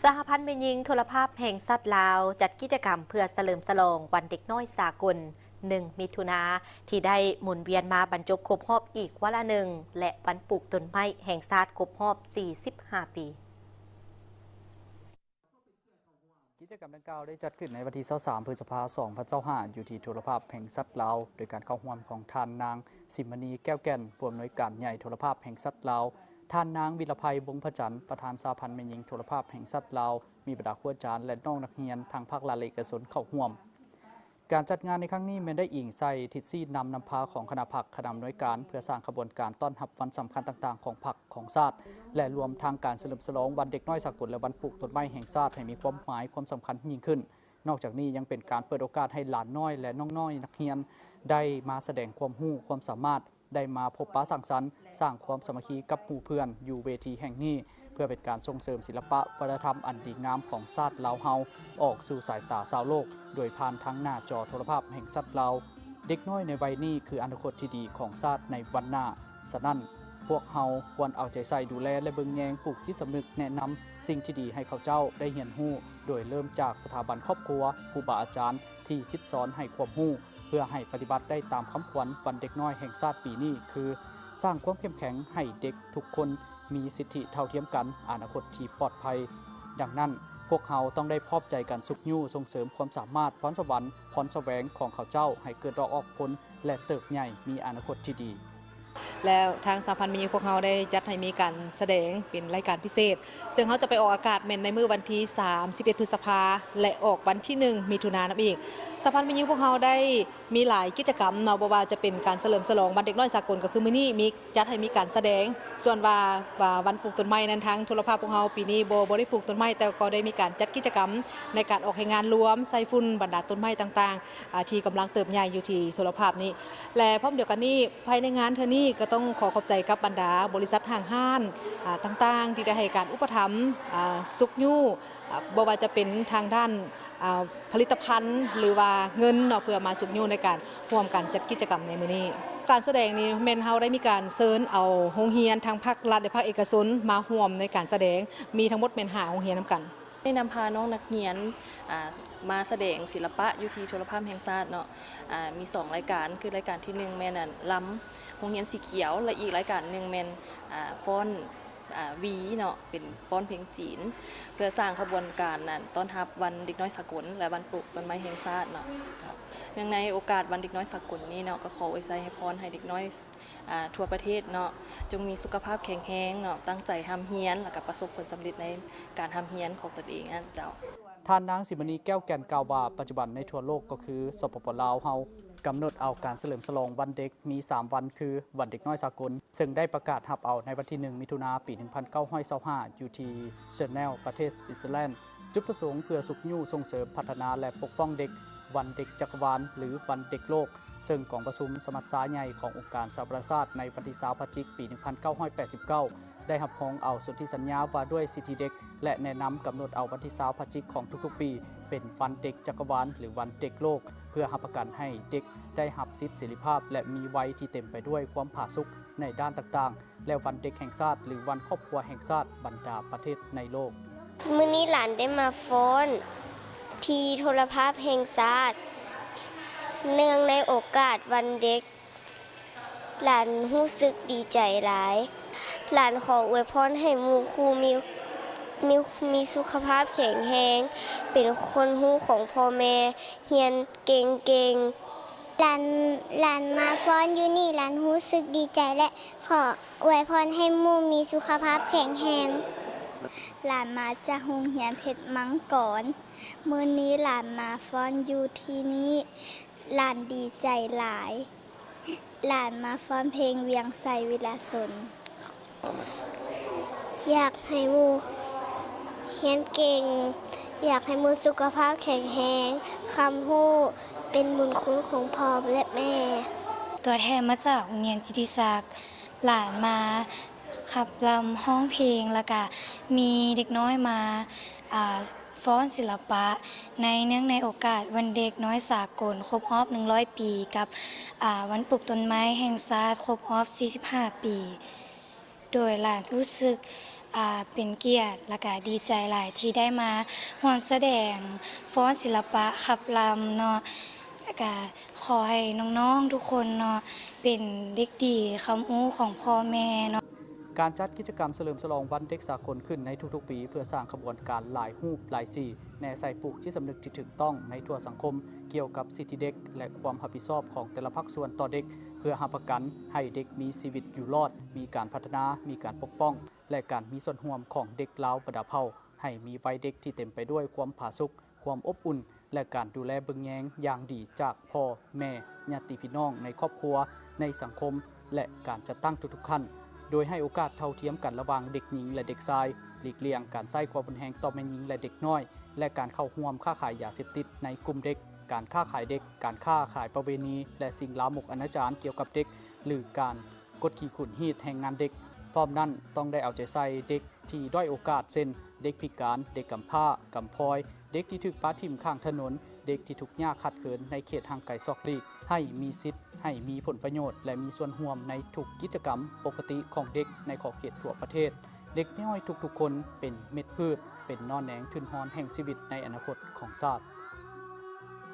ສະຫະພັນແມ່ຍິງໂທລະພາບແຫ່ງຊາດລາວ ຈັດກິດຈະກຳເພື່ອສະເຫຼີມສະຫຼອງວັນເດັກນ້ອຍສາກົນ ໜຶ່ງ ມິຖຸນາ ທີ່ໄດ້ໝູນວຽນມາບັນຈົບຄົບຮອບອີກວາລະໜຶ່ງ ແລະ ວັນປູກຕົ້ນໄມ້ແຫ່ງຊາດຄົບຮອບ ສີ່ສິບຫ້າ ປີ. ກິດຈະກຳດັ່ງກ່າວໄດ້ຈັດຂຶ້ນໃນວັນທີ ຊາວສາມ ພຶດສະພາ ສອງພັນຊາວຫ້າ ຢູ່ທີ່ໂທລະພາບແຫ່ງຊາດລາວ ໂດຍການເຂົ້າຮ່ວມຂອງທ່ານນາງ ສິມມະນີ ແກ້ວແກ່ນ ຜູ້ອຳນວຍການໃຫຍ່ໂທລະພາບແຫ່ງຊາດລາວ, ທ່ານນາງ ວິລະໄພ ວົງພະຈັນ ປະທານສະຫະພັນແມ່ຍິງໂທລະພາບແຫ່ງຊາດລາວ, ມີບັນດາຄູອາຈານ ແລະ ນ້ອງນັກຮຽນທາງພາກລັດ ແລະ ເອກະຊົນເຂົ້າຮ່ວມ. ການຈັດງານໃນຄັ້ງນີ້ແມ່ນໄດ້ອີງໃສ່ທິດຊີ້ນຳນຳພາຂອງຄະນະພັກ, ຄະນະອຳນວຍການ ເພື່ອສ້າງຂະບວນການຕ້ອນຮັບວັນສຳຄັນຕ່າງໆຂອງພັກ, ຂອງຊາດ ແລະ ລວມທັງການສະເຫຼີມສະຫຼອງວັນເດັກນ້ອຍສາກົນ ແລະ ວັນປູກຕົ້ນໄມ້ແຫ່ງຊາດໃຫ້ມີຄວາມໝາຍ, ຄວາມສຳຄັນຍິ່ງຂຶ້ນ. ນອກຈາກນີ້ຍັງເປັນການເປີດໂອກາດໃຫ້ຫຼານນ້ອຍ ແລະ ນ້ອງນ້ອຍນັກຮຽນ ໄດ້ມາສະແດງຄວາມຮູ້ຄວາມສາມາດ, ໄດ້ມາພົບປະສັງສັນ, ສ້າງຄວາມສາມັກຄີກັບໝູ່ເພື່ອນຢູ່ເວທີແຫ່ງນີ້ ເພື່ອເປັນການສົ່ງເສີມສິລະປະວັດທະນະທຳອັນດີງາມຂອງຊາດລາວເຮົາ ອອກສູ່ສາຍຕາຊາວໂລກ ໂດຍຜ່ານທາງໜ້າຈໍໂທລະພາບແຫ່ງຊາດລາວ. ເດັກນ້ອຍໃນໄວນີ້ຄືອະນາຄົດທີ່ດີຂອງຊາດໃນວັນໜ້າ. ສະນັ້ນ, ພວກເຮົາຄວນເອົາໃຈໃສ່ດູແລ ແລະ ເບິ່ງແຍງ, ປູກຈິດສຳນຶກ, ແນະນຳສິ່ງທີ່ດີໃຫ້ເຂົາເຈົ້າໄດ້ຮຽນຮູ້, ໂດຍເລີ່ມຈາກສະຖາບັນຄອບຄົວ, ຄູບາອາຈານທີ່ສິດສອນໃຫ້ຄວາມຮູ້ ເພື່ອໃຫ້ປະຕິບັດໄດ້ຕາມຄຳຂວັນວັນເດັກນ້ອຍແຫ່ງຊາດປີນີ້ ຄື ສ້າງຄວາມເຂັ້ມແຂງໃຫ້ເດັກທຸກຄົນມີສິດທິເທົ່າທຽມກັນ, ອະນາຄົດທີ່ປອດໄພ. ດັ່ງນັ້ນ, ພວກເຮົາຕ້ອງໄດ້ພ້ອມໃຈກັນຊຸກຍູ້ສົ່ງເສີມຄວາມສາມາດ, ພອນສະຫວັນ, ພອນສະແຫວງຂອງເຂົາເຈົ້າໃຫ້ເກີດດອກອອກຜົນ ແລະ ເຕີບໃຫຍ່ມີອະນາຄົດທີ່ດີ. ແລ້ວທາງສະຫະພັນແມ່ຍິງພວກເຮົາໄດ້ຈັດໃຫ້ມີການສະແດງເປັນລາຍການພິເສດ, ເຊິ່ງເຮົາຈະໄປອອກອາກາດແມ່ນໃນມື້ວັນທີ ສາມສິບເອັດ ພຶດສະພາ ແລະ ອອກວັນທີ ໜຶ່ງ ມິຖຸນານຳອີກ. ສະຫະພັນແມ່ຍິງພວກເຮົາໄດ້ມີຫຼາຍກິດຈະກຳເນາະ, ບໍ່ວ່າຈະເປັນການສະເຫຼີມສະຫຼອງວັນເດັກນ້ອຍສາກົນ ກໍຄືມື້ນີ້ມີ ຈັດໃຫ້ມີການສະແດງ. ສ່ວນວ່າ ວ່າວັນປູກຕົ້ນໄມ້ນັ້ນ ທາງໂທລະພາບພວກເຮົາປີນີ້ບໍ່ ບໍ່ໄດ້ປູກຕົ້ນໄມ້, ແຕ່ກໍໄດ້ມີການຈັດກິດຈະກຳໃນການອອກແຮງງານລວມໃສ່ຝຸ່ນບັນດາຕົ້ນໄມ້ຕ່າງໆ ອາ ທີ່ກຳລັງເຕີບໃຫຍ່ຢູ່ທີ່ໂທລະພາບນີ້. ແລະ ພ້ອມດຽວກັນນີ້ ພາຍໃນງານເທື່ອນີ້ກໍຕ້ອງຂໍຂອບໃຈກັບບັນດາບໍລິສັດຫ້າງຮ້ານ ອາ ຕ່າງໆ ທີ່ໄດ້ໃຫ້ການອຸປະຖຳ ອາ ຊຸກຍູ້ ອາ ບໍ່ວ່າຈະເປັນທາງດ້ານ ອາ ຜະລິດຕະພັນ ຫຼືວ່າເງິນເນາະ ເພື່ອມາຊຸກຍູ້ໃນການຮ່ວມກັນຈັດກິດຈະກຳໃນມື້ນີ້. ການສະແດງນີ້ແມ່ນເຮົາໄດ້ມີການເຊີນເອົາໂຮງຮຽນທັງພາກລັດ ແລະ ພາກເອກະຊົນມາຮ່ວມໃນການສະແດງ, ມີທັງໝົດແມ່ນຫ້າໂຮງຮຽນນຳກັນ. ໄດ້ນຳພານ້ອງນັກຮຽນ ອາ ມາສະແດງສິລະປະຢູ່ທີ່ໂທລະພາບແຫ່ງຊາດເນາະ, ອາ ມີສອງລາຍການ ຄືລາຍການທີໜຶ່ງແມ່ນ ອັນ ລຳໂຮງຮຽນສີຂຽວ ແລະ ອີກລາຍການໜຶ່ງແມ່ນ ອາ ຟ້ອນ ອາ ຫວີເນາະ ເປັນຟ້ອນເພງຈີນ ເພື່ອສ້າງຂະບວນການນັ້ນ ຕ້ອນຮັບວັນເດັກນ້ອຍສາກົນ ແລະ ວັນປູກຕົ້ນໄມ້ແຫ່ງຊາດເນາະ. ເຈົ້າ ເນື່ອງໃນໂອກາດວັນເດັກນ້ອຍສາກົນນີ້ເນາະ ກໍຂໍອວຍໄຊໃຫ້ພອນໃຫ້ເດັກນ້ອຍ ອາ ທົ່ວປະເທດເນາະ ຈົ່ງມີສຸຂະພາບແຂງແຮງເນາະ, ຕັ້ງໃຈຮ່ຳຮຽນ ແລ້ວກໍປະສົບຜົນສຳເລັດໃນການຮ່ຳຮຽນຂອງຕົນເອງນັ້ນເຈົ້າ. ທ່ານນາງ ສິມມະນີ ແກ້ວແກ່ນ ກ່າວວ່າ ປັດຈຸບັນໃນທົ່ວໂລກ ກໍຄື ສປປ ລາວເຮົາ ກຳນົດເອົາການສະເຫຼີມສະຫຼອງວັນເດັກມີສາມວັນ ຄື ວັນເດັກນ້ອຍສາກົນ ເຊິ່ງໄດ້ປະກາດຮັບເອົາໃນວັນທີ ໜຶ່ງ ມິຖຸນາ ປີ ໜຶ່ງພັນເກົ້າຮ້ອຍຊາວຫ້າ ຢູ່ທີ່ Geneva ປະເທດ Switzerland. ຈຸດປະສົງເພື່ອຊຸກຍູ້ສົ່ງເສີມພັດທະນາ ແລະ ປົກປ້ອງເດັກ, ວັນເດັກຈັກກະວານ ຫຼື ວັນເດັກໂລກ, ເຊິ່ງກອງປະຊຸມສະມັດຊາໃຫຍ່ຂອງອົງການສະຫະປະຊາຊາດໃນວັນທີ ຊາວ ພະຈິກ ປີ ໜຶ່ງພັນເກົ້າຮ້ອຍແປດສິບເກົ້າ ໄດ້ຮັບຮອງເອົາສົນທິສັນຍາວ່າດ້ວຍສິດທິເດັກ ແລະ ແນະນຳກຳນົດເອົາວັນທີ ຊາວ ພະຈິກຂອງທຸກໆປີ ເປັນວັນເດັກຈັກກະວານ ຫຼື ວັນເດັກໂລກ ເພື່ອຮັບປະກັນໃຫ້ເດັກໄດ້ຮັບສິດເສລີພາບ ແລະ ມີໄວທີ່ເຕັມໄປດ້ວຍຄວາມຜາສຸກໃນດ້ານຕ່າງໆ ແລະ ວັນເດັກແຫ່ງຊາດ ຫຼື ວັນຄອບຄົວແຫ່ງຊາດບັນດາປະເທດໃນໂລກ. ມື້ນີ້ຫຼານໄດ້ມາຟ້ອນທີ່ໂທລະພາບແຫ່ງຊາດ ເນື່ອງໃນໂອກາດວັນເດັກ. ຫຼານຮູ້ສຶກດີໃຈຫຼາຍ. ຫຼານຂໍອວຍພອນໃຫ້ໝູ່ຄູ່ມີ ມີ ມີສຸຂະພາບແຂງແຮງ, ເປັນຄົນຮູ້ຂອງພໍ່ແມ່, ຮຽນເກັ່ງໆ. ຫຼານ ຫຼານມາຟ້ອນຢູ່ນີ້, ຫຼານຮູ້ສຶກດີໃຈ ແລະ ຂໍອວຍພອນໃຫ້ໝູ່ມີສຸຂະພາບແຂງແຮງ. ຫຼານມາຈາກໂຮງຮຽນເພັດມັງກອນ. ມື້ນີ້ຫຼານມາຟ້ອນຢູ່ທີ່ນີ້, ຫຼານດີໃຈຫຼາຍ. ຫຼານມາຟ້ອນເພງວຽງໄຊວິລະຊົນ. ຢາກໃຫ້ໝູ່ຮຽນເກັ່ງ, ຢາກໃຫ້ໝູ່ສຸຂະພາບແຂງແຮງ, ຄຳຮູ້ເປັນບຸນຄຸນຂອງພໍ່ ແລະ ແມ່. ຕົວແທນມາຈາກໂຮງຮຽນກິດຕິສັກ, ຫຼານມາຂັບລຳຮ້ອງເພງ ແລ້ວກະມີເດັກນ້ອຍມາ ອາ ຟ້ອນສິລະປະ ໃນ ເນື່ອງໃນໂອກາດວັນເດັກນ້ອຍສາກົນຄົບຮອບໜຶ່ງຮ້ອຍປີ ກັບ ອາ ວັນປູກຕົ້ນໄມ້ແຫ່ງຊາດຄົບຮອບສີ່ສິບຫ້າປີ, ໂດຍຫຼານຮູ້ສຶກ ອ່າ ເປັນກຽດ ແລ້ວກະດີໃຈຫຼາຍທີ່ໄດ້ມາຮ່ວມສະແດງຟ້ອນສິລະປະຂັບລຳເນາະ ແລ້ວກະຂໍໃຫ້ນ້ອງໆທຸກຄົນເນາະ ເປັນເດັກດີຄຳອູຂອງພໍ່ແມ່ເນາະ. ການຈັດກິດຈະກຳສະເຫຼີມສະຫຼອງວັນເດັກສາກົນຂຶ້ນໃນທຸກໆປີ ເພື່ອສ້າງຂະບວນການຫຼາຍຮູບຫຼາຍສີ ແນໃສ່ປູກຈິດສຳນຶກທີ່ຖືກຕ້ອງໃນທົ່ວສັງຄົມ ກ່ຽວກັບສິດທິເດັກ ແລະ ຄວາມຮັບຜິດຊອບຂອງແຕ່ລະພາກສ່ວນຕໍ່ເດັກ ເພື່ອຮັບປະກັນໃຫ້ເດັກມີຊີວິດຢູ່ລອດ, ມີການພັດທະນາ, ມີການປົກປ້ອງ ແລະ ການມີສ່ວນຮ່ວມຂອງເດັກລາວບັນດາເຜົ່າ ໃຫ້ມີໄວເດັກທີ່ເຕັມໄປດ້ວຍຄວາມຜາສຸກ, ຄວາມອົບອຸ່ນ ແລະ ການດູແລເບິ່ງແຍງຢ່າງດີຈາກພໍ່, ແມ່, ຍາດຕິພີ່ນ້ອງໃນຄອບຄົວ, ໃນສັງຄົມ ແລະ ການຈັດຕັ້ງທຸກໆຂັ້ນ ໂດຍໃຫ້ໂອກາດເທົ່າທຽມກັນລະຫວ່າງເດັກຍິງ ແລະ ເດັກຊາຍ, ຫຼີກລ່ຽງການໃຊ້ຄວາມຮຸນແຮງຕໍ່ແມ່ຍິງ ແລະ ເດັກນ້ອຍ ແລະ ການເຂົ້າຮ່ວມຄ້າຂາຍຢາເສບຕິດໃນກຸ່ມເດັກ, ການຄ້າຂາຍເດັກ, ການຄ້າຂາຍປະເວນີ ແລະ ສິ່ງລາມົກອະນາຈານກ່ຽວກັບເດັກ ຫຼື ການກົດຂີ່ຂູດຮີດແຮງງານເດັກ. ພ້ອມນັ້ນ, ຕ້ອງໄດ້ເອົາໃຈໃສ່ເດັກທີ່ດ້ອຍໂອກາດ ເຊັ່ນ ເດັກພິການ, ເດັກກຳພ້າ, ກຳພ້ອຍ, ເດັກທີ່ຖືກປະຖິ້ມຂ້າງຖະໜົນ, ເດັກທີ່ທຸກຍາກຂາດເຂີນໃນເຂດຫ່າງໄກສອກຫຼີກ ໃຫ້ມີສິດ, ໃຫ້ມີຜົນປະໂຫຍດ ແລະ ມີສ່ວນຮ່ວມໃນທຸກກິດຈະກຳປົກກະຕິຂອງເດັກໃນຂອບເຂດທົ່ວປະເທດ. ເດັກນ້ອຍທຸກໆຄົນເປັນເມັດພືດ, ເປັນໜໍ່ແໜງທຶນຮອນແຫ່ງຊີວິດໃນອະນາຄົດຂອງຊາດ.